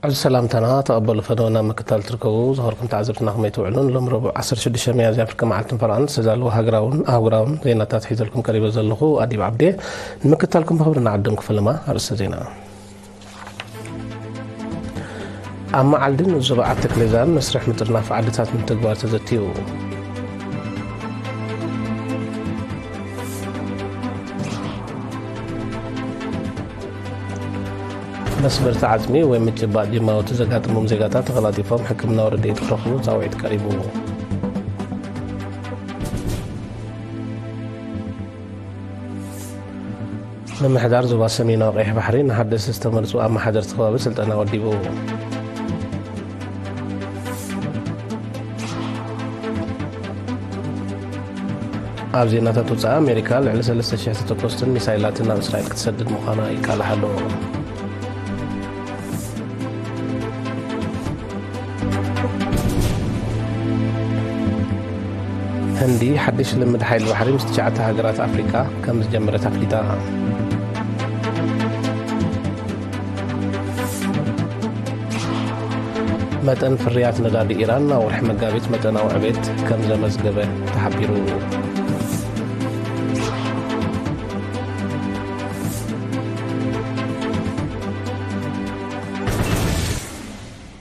እዚ ሰላምታና ተቐበሉ ፈነወና ምክታል ትርከቡ ዝኸርኩም ተዓዘብትና ከመይ ትውዕሉን ሎም ረቡዕ ዓሰርተ ሽዱሽተ ሚያዝያ ፍርቂ መዓልትን ፈርቓን ዝተዳለወ ሃገራውን ኣህጉራውን ዜናታት ሒዘልኩም ቀሪበ ዘለኹ ኣዲብ ዓብዴ። ንምክታልኩም ብኽብሪ ንዓድም ክፍልማ ኣርእስተ ዜና። ኣብ መዓልድን ዞባ ዓዲ ክሌዛን መስርሕ ምጥርናፍ ዓድታት ምትግባር ተዘትዩ። መስበርቲ ዓጽሚ ወይ ምጭባጥ ጅማውቲ ዘጋጥሞም ዜጋታት ተቐላጢፎም ሕክምናዊ ረድኤት ክረኽቡ ጻውዒት ቀሪቡ። ምምሕዳር ዞባ ሰሜናዊ ቀይሕ ባሕሪ ንሓደስቲ ዝተመርጹ ኣመሓደርቲ ከባቢ ስልጠና ወዲቡ። ኣብ ዜናታት ወጻኢ ኣሜሪካ ልዕሊ ሰለስተ ሽሕ ተተኮስትን ሚሳይላትን ናብ እስራኤል ክትሰድድ ምዃና ይቃላሕ ኣሎ። ህንዲ ሓድሽ ልምድ ሓይሊ ባሕሪ ምስ ትሽዓተ ሃገራት ኣፍሪቃ ከም ዝጀመረት ኣፍሊጣ። መጠን ፍርያት ነዳዲ ኢራን ኣብ ወርሒ መጋቢት መጠናዊ ዕቤት ከም ዘመዝገበ ተሓቢሩ።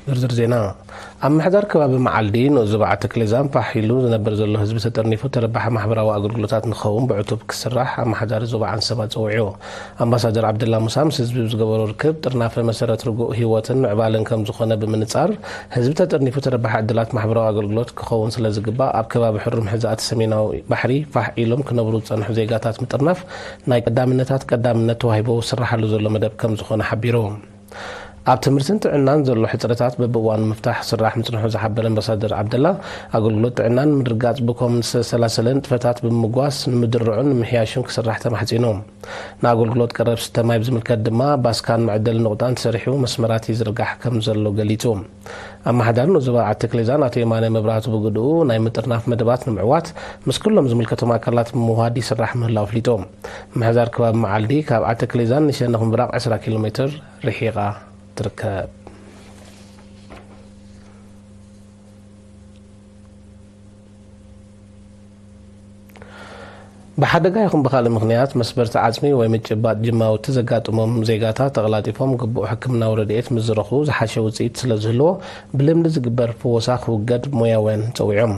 ዝርዝር ዜና። ኣብ ምሕዳር ከባቢ መዓልዲ ንኡስ ዞባ ዓዲ ክሌዛን ፋሕ ኢሉ ዝነብር ዘሎ ህዝቢ ተጠርኒፉ ተረባሒ ማሕበራዊ ኣገልግሎታት ንኸውን ብዕቱብ ክስራሕ ኣመሓዳሪ ዞባ ዓንሰባ ጸዊዑ። ኣምባሳደር ዓብደላ ሙሳ ምስ ህዝቢ ብዝገበሮ ርክብ ጥርናፈ መሰረት ርጉእ ህይወትን ምዕባለን ከም ዝኾነ ብምንጻር ህዝቢ ተጠርኒፉ ተረባሒ ዕድላት ማሕበራዊ ኣገልግሎት ክኸውን ስለ ዝግባእ ኣብ ከባቢ ሕሩም ሕዛእቲ ሰሜናዊ ባሕሪ ፋሕ ኢሎም ክነብሩ ዝጸንሑ ዜጋታት ምጥርናፍ ናይ ቀዳምነታት ቀዳምነት ተዋሂቦ ዝስራሓሉ ዘሎ መደብ ከም ዝኾነ ሓቢሩ። ኣብ ትምህርትን ጥዕናን ዘሎ ሕጽረታት በብእዋኑ ምፍታሕ ስራሕ ምጽንሑ ዝሓበረ ኣምባሳደር ዓብደላ፣ ኣገልግሎት ጥዕናን ምርጋጽ ብኮምን ዝተሰላሰለ ንጥፈታት ብምምጓስ ንምድርዑን ንምሕያሹን ክስራሕ ተማሕጺኑ። ንኣገልግሎት ቀረብ ስተ ማይ ብዝምልከት ድማ ባስካን መዕደሊ ንቑጣን ተሰሪሑ መስመራት ይዝርጋሕ ከም ዘሎ ገሊጹ። ኣመሓዳሪ ንኡስ ዞባ ዓዲ ክሌዛን ኣቶ የማነ መብራህቱ ብግድኡ ናይ ምጥርናፍ መደባት ንምዕዋት ምስ ኩሎም ዝምልከቶም ኣካላት ብምውሃድ ይስራሕ ምህላው ኣፍሊጡ። ምሕዳር ከባቢ መዓልዲ ካብ ዓዲ ክሌዛን ንሸነኽ ምብራቕ ዕስራ ኪሎ ሜትር ርሒቓ ትርከብ። ብሓደጋ ይኹን ብኻልእ ምኽንያት መስበርቲ ዓጽሚ ወይ ምጭባጥ ጅማውቲ ዘጋጥሞም ዜጋታት ተቐላጢፎም ግቡእ ሕክምናዊ ረድኤት ምስ ዝረኽቡ ዝሓሸ ውጽኢት ስለ ዝህልዎ ብልምዲ ዝግበር ፍወሳ ክውገድ ሞያውያን ጸዊዖም።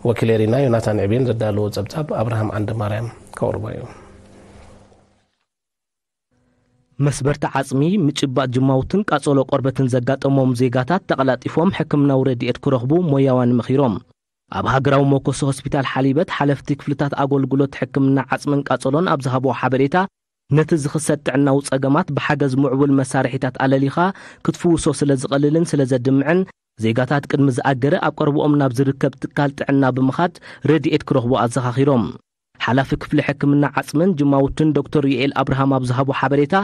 ወኪል ኤሪና ዮናታን ዕቤን ዘዳለዎ ጸብጻብ ኣብርሃም ዓንደማርያም ከቕርቦ እዩ። መስበርቲ ዓጽሚ፣ ምጭባጥ ጅማውትን ቃጸሎ ቆርበትን ዘጋጠሞም ዜጋታት ተቐላጢፎም ሕክምናዊ ረድኤት ክረኽቡ ሞያውያን መኺሮም። ኣብ ሃገራዊ መኮሶ ሆስፒታል ሓሊበት ሓለፍቲ ክፍልታት ኣገልግሎት ሕክምና ዓጽምን ቃጸሎን ኣብ ዝሃብዎ ሓበሬታ፣ ነቲ ዝኽሰት ጥዕናዊ ጸገማት ብሓገዝ ምዕቡል መሳርሒታት ኣለሊኻ ክትፍውሶ ስለ ዝቐልልን ስለ ዘድምዕን፣ ዜጋታት ቅድሚ ዝኣገረ ኣብ ቀረብኦም ናብ ዝርከብ ትካል ጥዕና ብምኻድ ረድኤት ክረኽቡ ኣዘኻኺሮም። ሓላፊ ክፍሊ ሕክምና ዓጽምን ጅማውትን ዶክተር ዩኤል ኣብርሃም ኣብ ዝሃቦ ሓበሬታ፣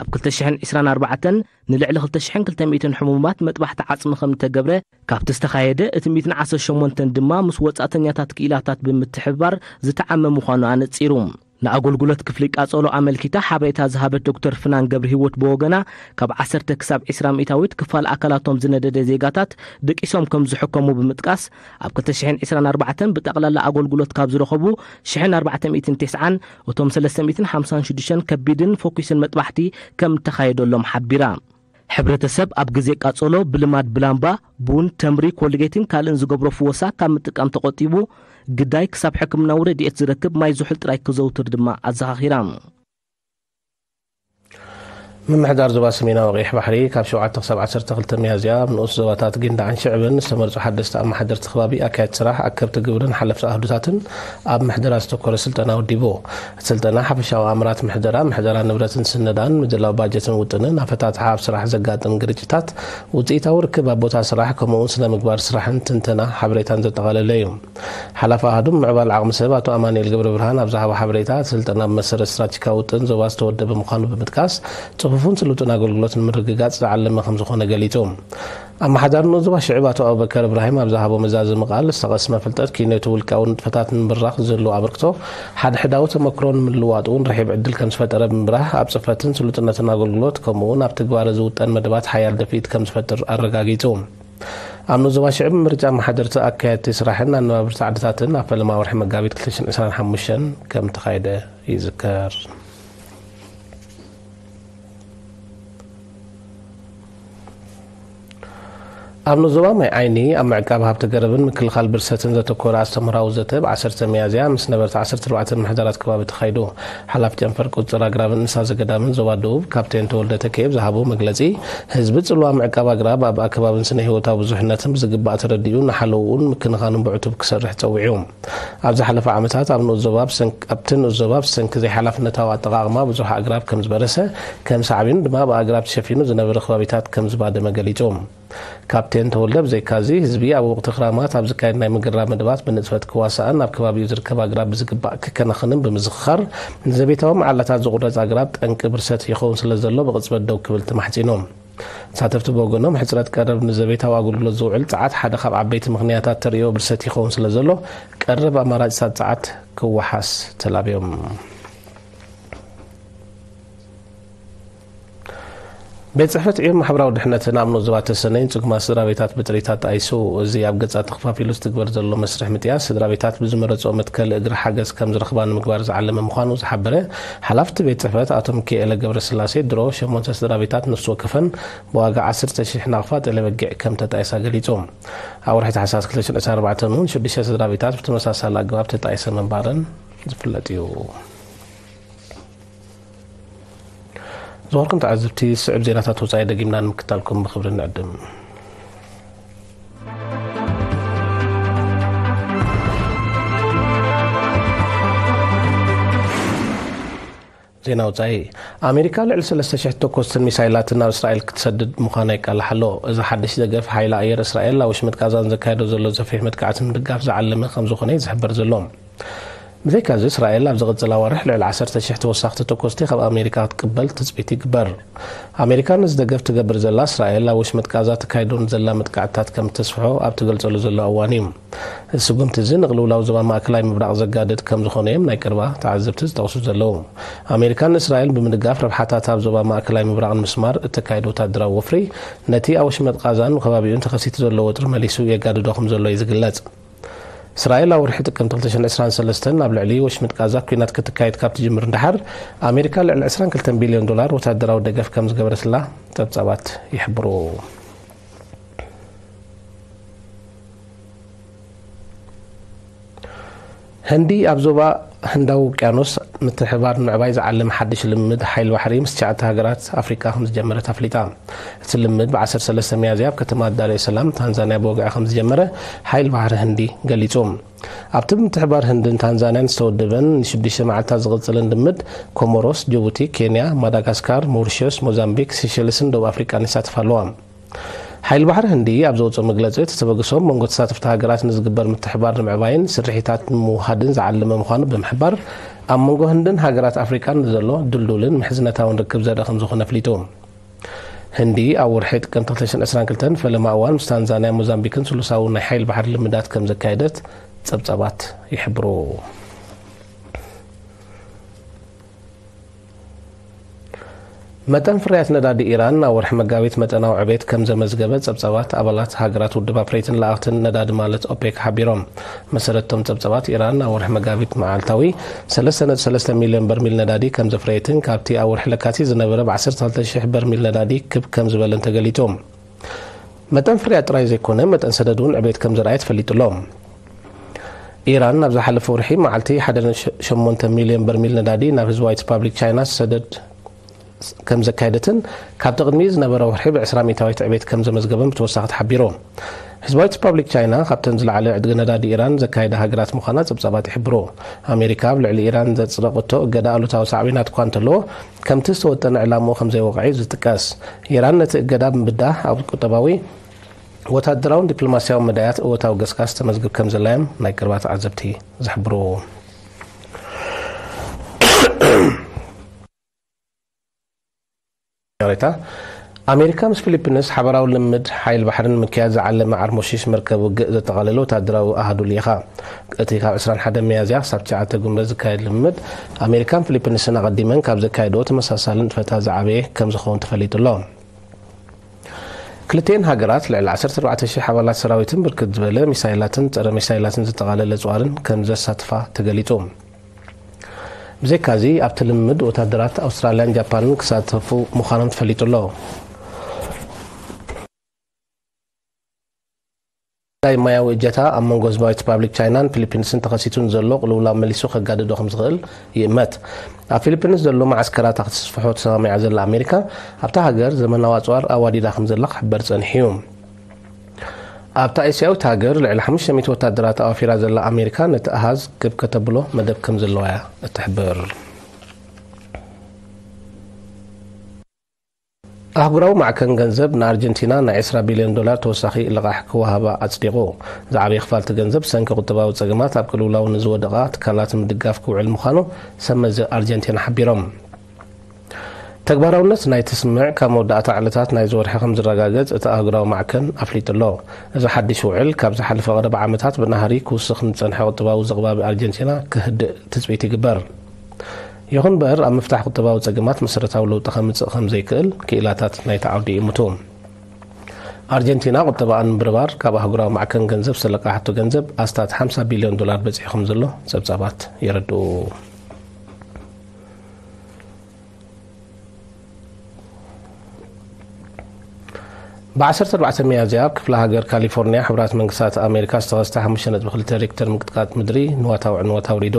ኣብ ክልተ ሽሕን ዕስራን ኣርባዕተን ንልዕሊ ክልተ ሽሕን ክልተ ሚእትን ሕሙማት መጥባሕቲ ዓጽሚ ከም እተገብረ፣ ካብቲ ዝተኻየደ እቲ ሚእትን ዓሰርተ ሸሞንተን ድማ ምስ ወጻእተኛታት ክኢላታት ብምትሕብባር ዝተዓመ ምዃኑ ኣነጺሩ። ንኣገልግሎት ክፍሊ ቃጸሎ ኣመልኪታ ሓበሬታ ዝሃበት ዶክተር ፍናን ገብረ ህይወት ብወገና፣ ካብ ዓሰርተ ክሳብ ዕስራ ሚእታዊት ክፋል ኣካላቶም ዝነደደ ዜጋታት ደቂሶም ከም ዝሕከሙ ብምጥቃስ፣ ኣብ ክልተ ሽሕን ዕስራን ኣርባዕተን ብጠቕላላ ኣገልግሎት ካብ ዝረኸቡ ሽሕን ኣርባዕተ ሚእትን ተስዓን፣ እቶም ሰለስተ ሚእትን ሓምሳን ሽዱሽተን ከቢድን ፎኪስን መጥባሕቲ ከም እተኻየደሎም ሓቢራ። ሕብረተሰብ ኣብ ግዜ ቃጸሎ ብልማድ ብላምባ፣ ቡን፣ ተምሪ፣ ኮልጌትን ካልእን ዝገብሮ ፍወሳ ካብ ምጥቃም ተቖጢቡ፣ ግዳይ ክሳብ ሕክምናዊ ረድኤት ዝረክብ ማይ ዝሑል ጥራይ ክዘውትር ድማ ኣዘኻኺራ። ምምሕዳር ዞባ ሰሜናዊ ቀይሕ ባሕሪ ካብ ሸውዓተ ክሳብ ዓሰርተ ክልተ ሚያዝያ ኣብ ንኡስ ዞባታት ጊንዳዕን ሽዕብን ዝተመርጹ ሓደስቲ ኣመሓደርቲ ከባቢ ኣካየድቲ ስራሕ፣ ኣከብቲ ግብርን ሓለፍቲ ኣህዱታትን ኣብ ምሕደራ ዘተኮረ ስልጠና ወዲቡ። እቲ ስልጠና ሓፈሻዊ ኣምራት ምሕደራ፣ ምሕደራ ንብረትን ስነዳን፣ ምድላው ባጀትን ውጥንን፣ ኣፈታትሓ ኣብ ስራሕ ዘጋጥም ግርጭታት፣ ውጽኢታዊ ርክብ ኣብ ቦታ ስራሕ፣ ከምኡ'ውን ስነ ምግባር ስራሕን ትንተና ሓበሬታን ዘጠቓለለ እዩ። ሓላፊ ኣሃዱ ምዕባል ዓቕሚ ሰብ ኣቶ ኣማኑኤል ገብረብርሃን ኣብ ዝሃቦ ሓበሬታ፣ እቲ ስልጠና ብመሰረት ስትራቴጂካዊ ውጥን ዞባ ዝተወደበ ምዃኑ ብምጥቃስ፣ ጽፉፍ ክፉን ስሉጥን ኣገልግሎት ንምርግጋጽ ዝዓለመ ከም ዝኾነ ገሊጹ። ኣመሓዳሪ ንኡስ ዞባ ሽዕብ ኣቶ ኣቡበከር እብራሂም ኣብ ዝሃቦ መዛዘሚ ቃል፣ ዝተቐስመ ፍልጠት፣ ኪኖቲ ውልቃዊ ንጥፈታት ንምብራኽ ዝህልዎ ኣበርክቶ፣ ሓድሕዳዊ ተመክሮ ንምልውዋጥ እውን ርሒብ ዕድል ከም ዝፈጠረ ብምብራህ፣ ኣብ ጽፈትን ስሉጥነትን ኣገልግሎት፣ ከምኡ እውን ኣብ ትግባረ ዝውጠን መደባት ሓያል ደፍኢት ከም ዝፈጥር ኣረጋጊጹ። ኣብ ንኡስ ዞባ ሽዕብ ምርጫ ኣመሓደርቲ፣ ኣካየድቲ ስራሕን ኣነባብርቲ ዓድታትን ኣብ ፈለማ ወርሒ መጋቢት ክልተ ሽሕን ዕስራን ሓሙሽተን ከም ተኻየደ ይዝከር። ኣብ ንኡስ ዞባ ማይ ዓይኒ ኣብ ምዕቃብ ሃብቲ ገረብን ምክልኻል ብርሰትን ዘተኮረ ኣስተምህራዊ ዘተ ብ ዓሰርተ ሚያዝያ ምስ ነበርቲ ዓሰርተ ኣርባዕተ ምምሕዳራት ከባቢ ተኻይዱ። ሓላፊ ጨንፈር ቁጽር ኣግራብን እንስሳ ዘገዳምን ዞባ ደቡብ ካፕቴን ተወልደ ተኬብ ዝሃቦ መግለጺ፣ ህዝቢ ጽልዋ ምዕቃብ ኣግራብ ኣብ ኣከባብን ስነ ህይወታዊ ብዙሕነትን ብዝግባእ ተረዲኡ ንሓለውኡን ምክንኻኑን ብዕቱብ ክሰርሕ ጸዊዑ። ኣብ ዝሓለፈ ዓመታት ኣብ ንኡስ ዞባ ብሰንክ-፣ ኣብቲ ንኡስ ዞባ ብሰንኪ ዘይሓላፍነታዊ ኣጠቓቕማ ብዙሕ ኣግራብ ከም ዝበረሰ፣ ከም ሳዕቤኑ ድማ ብኣግራብ ተሸፊኑ ዝነበረ ከባቢታት ከም ዝባደመ ገሊጹ። ካፕቴን ተወልደ ብዘይካዚ፣ ህዝቢ ኣብ ወቕቲ ክራማት ኣብ ዝካየድ ናይ ምግራብ መደባት ብንጥፈት ክዋሳእን ኣብ ከባቢኡ ዝርከብ ኣግራብ ብዝግባእ ክከናኸንን ብምዝኽኻር፣ ንዘቤታዊ መዓላታት ዝቑረጽ ኣግራብ ጠንቂ ብርሰት ይኸውን ስለ ዘሎ ብቕጽበት ደው ክብል ተማሕጺኑ። ተሳተፍቲ ብወገኖም፣ ሕጽረት ቀረብ ንዘቤታዊ ኣገልግሎት ዝውዕል ጸዓት ሓደ ካብ ዓበይቲ ምኽንያታት ተርእዮ ብርሰት ይኸውን ስለ ዘሎ፣ ቀረብ ኣማራጺታት ጸዓት ክወሓስ ተላብዮም። ቤት ጽሕፈት ዕዮን ማሕበራዊ ድሕነትን ኣብ ንኡስ ዞባ ተሰነይን ጽጉማት ስድራ ቤታት ብጥሪት ኣጣይሱ። እዚ ኣብ ገጻት ተኸፋፊሉ ዝትግበር ዘሎ መስርሕ ምጥያስ፣ ስድራ ቤታት ብዝመረጽኦ መትከሊ እግሪ ሓገዝ ከም ዝረኽባ ንምግባር ዝዓለመ ምዃኑ ዝሓበረ ሓላፍቲ ቤት ጽሕፈት ኣቶ ሚካኤለ ገብረስላሴ፣ ድሮ ሸሞንተ ስድራ ቤታት ነፍሲ ወከፈን ብዋጋ ዓሰርተ ሺሕ ናቕፋ ጤለ በጊዕ ከም ተጣይሳ ገሊጹ። ኣብ ወርሒ ታሕሳስ ክልተ ሽሕን ዕስራን ኣርባዕተን እውን ሽዱሽተ ስድራ ቤታት ብተመሳሳሊ ኣገባብ ተጣይሰ ምንባረን ዝፍለጥ እዩ። ዝኸበርኩም ተዓዘብቲ፣ ዝስዕብ ዜናታት ወጻኢ ደጊምና ንምክታልኩም ብኽብሪ ንዕድም። ዜና ወጻኢ። ኣሜሪካ ልዕሊ ሰለስተ ሽሕ ተኮስትን ሚሳይላትን ናብ እስራኤል ክትሰድድ ምዃና ይቃላሕ ኣሎ። እዚ ሓድሽ ደገፍ ሓይሊ ኣየር እስራኤል ኣብ ውሽመጥ ቃዛ ንዘካየዶ ዘሎ ሰፊሕ መጥቃዕቲ ንምድጋፍ ዝዓለመ ከም ዝኾነ እዩ ዝሕበር ዘሎ። ብዘይካዚ፣ እስራኤል ኣብ ዝቕጽል ኣዋርሕ ልዕሊ ዓሰርተ ሽሕ ተወሳኽቲ ተኮስቲ ካብ ኣሜሪካ ክትቅበል ትጽቢት ይግበር። ኣሜሪካ ነዚ ደገፍ ትገብር ዘላ፣ እስራኤል ኣብ ወሽመጥ ቃዛ ተካይዶ ንዘላ መጥቃዕትታት ከም እተስፍሖ ኣብ ትገልጸሉ ዘላ እዋን እዩ። እዚ ስጉምቲ እዚ ንቕልውላው ዞባ ማእከላይ ምብራቕ ዘጋድድ ከም ዝኾነ እዮም ናይ ቀረባ ተዓዘብቲ ዝጠቕሱ ዘለዉ። ኣሜሪካ ንእስራኤል ብምድጋፍ፣ ረብሓታት ኣብ ዞባ ማእከላይ ምብራቕ ንምስማር እተካይዶ ወታደራዊ ወፍሪ፣ ነቲ ኣብ ወሽመጥ ቃዛን ከባቢኡን ተኸሲቱ ዘሎ ወጥሪ መሊሱ የጋድዶ ከም ዘሎ እዩ ዝግለጽ። እስራኤል ኣብ ወርሒ ጥቅምቲ ክልተ ሽሕን ዕስራን ሰለስተን ኣብ ልዕሊ ወሽመጥ ቃዛ ኲናት ክትካየድ ካብ ትጅምር ንደሓር፣ ኣሜሪካ ልዕሊ ዕስራን ክልተን ቢልዮን ዶላር ወታደራዊ ደገፍ ከም ዝገበረትላ ጸብጻባት ይሕብሩ። ህንዲ ኣብ ዞባ ህንዳዊ ውቅያኖስ ምትሕብባር ንምዕባይ ዝዓለመ ሓድሽ ልምምድ ሓይሊ ባሕሪ ምስ ትሽዓተ ሃገራት ኣፍሪቃ ከም ዝጀመረት ኣፍሊጣ። እቲ ልምምድ ብ ዓሰርተ ሰለስተ ሚያዝያ ኣብ ከተማ ዳር ኤስ ሰላም ታንዛንያ ብወግዒ ከም ዝጀመረ ሓይሊ ባሕሪ ህንዲ ገሊጹ። ኣብቲ ብምትሕብባር ህንድን ታንዛንያን ዝተወደበን ንሽዱሽተ መዓልታት ዝቕጽልን ልምምድ፣ ኮሞሮስ፣ ጅቡቲ፣ ኬንያ፣ ማዳጋስካር፣ ሞሪሸስ፣ ሞዛምቢክ፣ ሲሸልስን ደቡብ ኣፍሪቃን ይሳተፋ ኣለዋ። ሓይሊ ባሕሪ ህንዲ ኣብ ዘውፅኦ መግለፂ፣ እቲ ተበግሶ መንጎ ተሳተፍቲ ሃገራት ንዝግበር ምትሕባር ንምዕባይን ስርሒታት ንምውሃድን ዝዓለመ ምዃኑ ብምሕባር፣ ኣብ መንጎ ህንድን ሃገራት ኣፍሪቃን ንዘሎ ድልዱልን ምሕዝነታውን ርክብ ዘርኢ ከም ዝኾነ ኣፍሊጡ። ህንዲ ኣብ ወርሒ ጥቅምቲ ክልተ ሽሕን ዕስራን ክልተን ፈለማ እዋን ምስ ታንዛንያ፣ ሞዛምቢክን ስሉሳዊ ናይ ሓይሊ ባሕሪ ልምዳት ከም ዘካየደት ጸብጻባት ይሕብሩ። መጠን ፍርያት ነዳዲ ኢራን ኣብ ወርሒ መጋቢት መጠናዊ ዕቤት ከም ዘመዝገበ ጸብጻባት ኣባላት ሃገራት ውድብ ኣፍረይትን ለኣኽትን ነዳዲ ማለት ኦፔክ ሓቢሮም። መሰረት እቶም ጸብጻባት፣ ኢራን ኣብ ወርሒ መጋቢት መዓልታዊ ሰለስተ ነጥቢ ሰለስተ ሚልዮን በርሚል ነዳዲ ከም ዘፍረየትን ካብቲ ኣብ ወርሒ ለካቲት ዝነበረ ብ ዓሰርተ ክልተ ሽሕ በርሚል ነዳዲ ክብ ከም ዝበለን ተገሊጹ። መጠን ፍርያት ጥራይ ዘይኮነ፣ መጠን ሰደድ እውን ዕቤት ከም ዘርኣየ ተፈሊጡ ኣሎ። ኢራን ኣብ ዝሓለፈ ወርሒ መዓልቲ ሓደ ነጥቢ ሸሞንተ ሚልዮን በርሚል ነዳዲ ናብ ህዝባዊት ሪፓብሊክ ቻይና ሰደድ ከም ዘካየደትን ካብቲ ቅድሚኡ ዝነበረ ወርሒ ብ ዕስራ ሚእታዊት ዕቤት ከም ዘመዝገበን ብተወሳኺ ተሓቢሩ። ህዝባዊት ሪፓብሊክ ቻይና ካብተን ዝለዓለ ዕድጊ ነዳዲ ኢራን ዘካየዳ ሃገራት ምዃና ጸብጻባት ይሕብሩ። ኣሜሪካ ኣብ ልዕሊ ኢራን ዘጽደቐቶ እገዳ ኣሉታዊ ሳዕቤናት እኳ እንተለዎ፣ ከምቲ ዝተወጠነ ዕላምኡ ከም ዘይወቕዐ እዩ ዝጥቀስ። ኢራን ነቲ እገዳ ብምብዳህ ኣብ ቁጠባዊ፣ ወታደራውን ዲፕሎማስያውን መዳያት እወታዊ ገስጋስ ተመዝግብ ከም ዘላ እዮም ናይ ቀረባ ተዓዘብቲ ዝሕብሩ። ሓበሬታ። ኣሜሪካ ምስ ፊሊፒንስ ሓበራዊ ልምድ ሓይል ባሕርን ምክያድ ዝዓለመ ዓርሞሽሽ መርከብ ውግእ ዘጠቓለለ ወታደራዊ ኣሃዱ ልኢኻ። እቲ ካብ ዕስራን ሓደን ሚያዝያ ክሳብ ትሽዓተ ጉንበት ዝካየድ ልምምድ፣ ኣሜሪካን ፊሊፒንስን ኣቐዲመን ካብ ዘካየድኦ ተመሳሳሊ ንጥፈታት ዝዓበየ ከም ዝኸውን ተፈሊጡ ኣሎ። ክልቲኤን ሃገራት ልዕሊ ዓሰርተ ኣርባዕተ ሽሕ ኣባላት ሰራዊትን ብርክት ዝበለ ሚሳይላትን ጸረ ሚሳይላትን ዘጠቓለለ ኣጽዋርን ከም ዘሳትፋ ተገሊጹ። ብዘይካዚ ኣብቲ ልምምድ ወታደራት ኣውስትራልያን ጃፓንን ክሳተፉ ምዃኖም ተፈሊጡ ኣሎ። ናይ ማያዊ እጀታ ኣብ መንጎ ህዝባዊት ሪፓብሊክ ቻይናን ፊሊፒንስን ተኸሲቱን ዘሎ ቅልውላው መሊሱ ከጋድዶ ከም ዝኽእል ይእመት። ኣብ ፊሊፒንስ ዘሎ መዓስከራታ ክትስፍሖ ተሰማሚዓ ዘላ ኣሜሪካ፣ ኣብታ ሃገር ዘመናዊ ኣጽዋር ኣዋዲዳ ከም ዘላ ክሕበር ጸኒሑ እዩ። ኣብታ ኤስያዊት ሃገር ልዕሊ ሓሙሽተ ሚእቲ ወታደራት ኣዋፊራ ዘላ ኣሜሪካ፣ ነቲ ኣሃዝ ክብ ከተብሎ መደብ ከም ዘለዋ እያ እትሕብር። ኣህጉራዊ ማዕከን ገንዘብ ንኣርጀንቲና ናይ ዕስራ ቢልዮን ዶላር ተወሳኺ ልቓሕ ክወሃባ ኣጽዲቑ። ዝዓበየ ክፋል እቲ ገንዘብ ብሰንኪ ቁጠባዊ ጸገማት ኣብ ቅልውላው ንዝወደቓ ትካላት ምድጋፍ ክውዕል ምዃኑ ሰብ መዚ ኣርጀንቲና ሓቢሮም። ተግባራውነት ናይቲ ስምምዕ ካብ መወዳእታ ዕለታት ናይዚ ወርሒ ከም ዝረጋገጽ እቲ ኣህጉራዊ ማዕከን ኣፍሊጡ ኣሎ። እዚ ሓድሽ ውዕል ካብ ዝሓለፈ ቀረባ ዓመታት ብናህሪ ክውስኽ ንዝጸንሐ ቁጠባዊ ዘቕባቢ ኣርጀንቲና ክህድእ ትጽቢት ይግበር። ይኹን እምበር ኣብ ምፍታሕ ቁጠባዊ ጸገማት መሰረታዊ ለውጢ ከምጽእ ከም ዘይክእል ክኢላታት ናይቲ ዓውዲ ይእምቱ። ኣርጀንቲና ቁጠባኣ ንምብርባር ካብ ኣህጉራዊ ማዕከን ገንዘብ ዝተለቃሓቶ ገንዘብ ኣስታት ሓምሳ ቢልዮን ዶላር በጺሑ ከም ዘሎ ጸብጻባት የረድኡ። ብ ዓሰርተ ኣርባዕተ ሚያዝያ ኣብ ክፍለ ሃገር ካሊፎርኒያ ሕቡራት መንግስታት ኣሜሪካ ዝተኸስተ ሓሙሽተ ነጥቢ ክልተ ሪክተር ምንቅጥቃጥ ምድሪ ንዋታዊ ዕንወት ኣውሪዱ።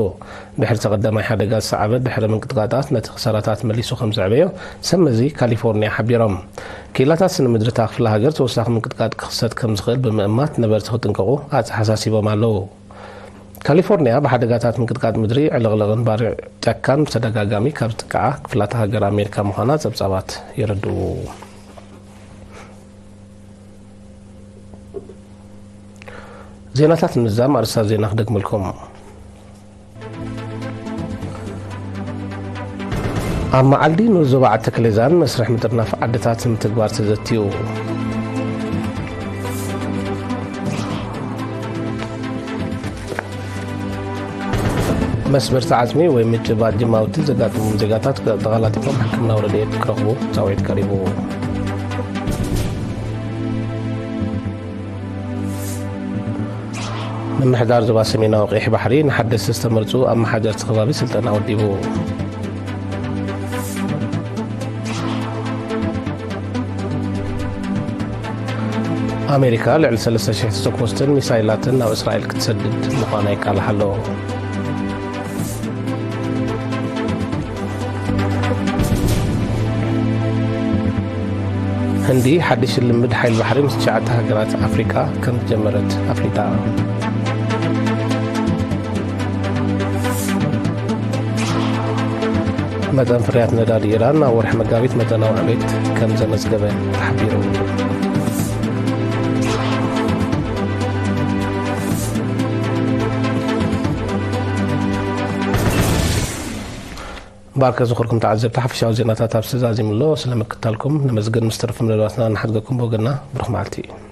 ድሕሪ እቲ ቀዳማይ ሓደጋ ዝሰዓበ ድሕረ ምንቅጥቃጣት ነቲ ክሳራታት መሊሱ ከም ዘዕበዮ ሰብ መዚ ካሊፎርኒያ ሓቢሮም። ክኢላታት ስነ ምድሪ እታ ክፍለ ሃገር ተወሳኺ ምንቅጥቃጥ ክኽሰት ከም ዝኽእል ብምእማት ነበርቲ ክጥንቀቑ ኣተሓሳሲቦም ኣለዉ። ካሊፎርኒያ ብሓደጋታት ምንቅጥቃጥ ምድሪ፣ ዕልቕልቕን ባርዕ ጫካን ብተደጋጋሚ ካብ ዝጥቅዓ ክፍላተ ሃገር ኣሜሪካ ምዃና ጸብጻባት የረድኡ። ዜናታት ንምዝዛም ኣርእስታት ዜና ክደግመልኩም። ኣብ መዓልዲ ንዞባ ዓተክሌዛን መስርሕ ምጥርናፍ ዓድታት ንምትግባር ተዘትዩ። መስበርቲ ዓጽሚ ወይ ምጭባጥ ጅማውቲ ዘጋጥሞም ዜጋታት ተቐላጢፎም ሕክምናዊ ረድኤት ክረኽቡ ጻውዒት ቀሪቡ። ምምሕዳር ዞባ ሰሜናዊ ቀይሕ ባሕሪ ንሓደስቲ ዝተመርጹ ኣመሓደርቲ ከባቢ ስልጠና ወዲቡ። ኣሜሪካ ልዕሊ ሰለስተ ሽሕ ተተኮስትን ሚሳይላትን ናብ እስራኤል ክትሰድድ ምዃና ይቃላሕ ኣሎ። ህንዲ ሓድሽ ልምድ ሓይል ባሕሪ ምስ ትሽዓተ ሃገራት ኣፍሪቃ ከም ዝጀመረት ኣፍሊጣ። መጠን ፍርያት ነዳዲ ኢራን ኣብ ወርሒ መጋቢት መጠናዊ ዕቤት ከም ዘመዝገበ ተሓቢሩ። ባርከ ዝኽርኩም ተዓዘብቲ ሓፈሻዊ ዜናታት ኣብ ዝተዛዚሙ ኣሎ። ስለ ምክታልኩም ነመስግን። ምስ ተረፈ መደባትና ንሓድገኩም ብወገንና ብሩኽ መዓልቲ።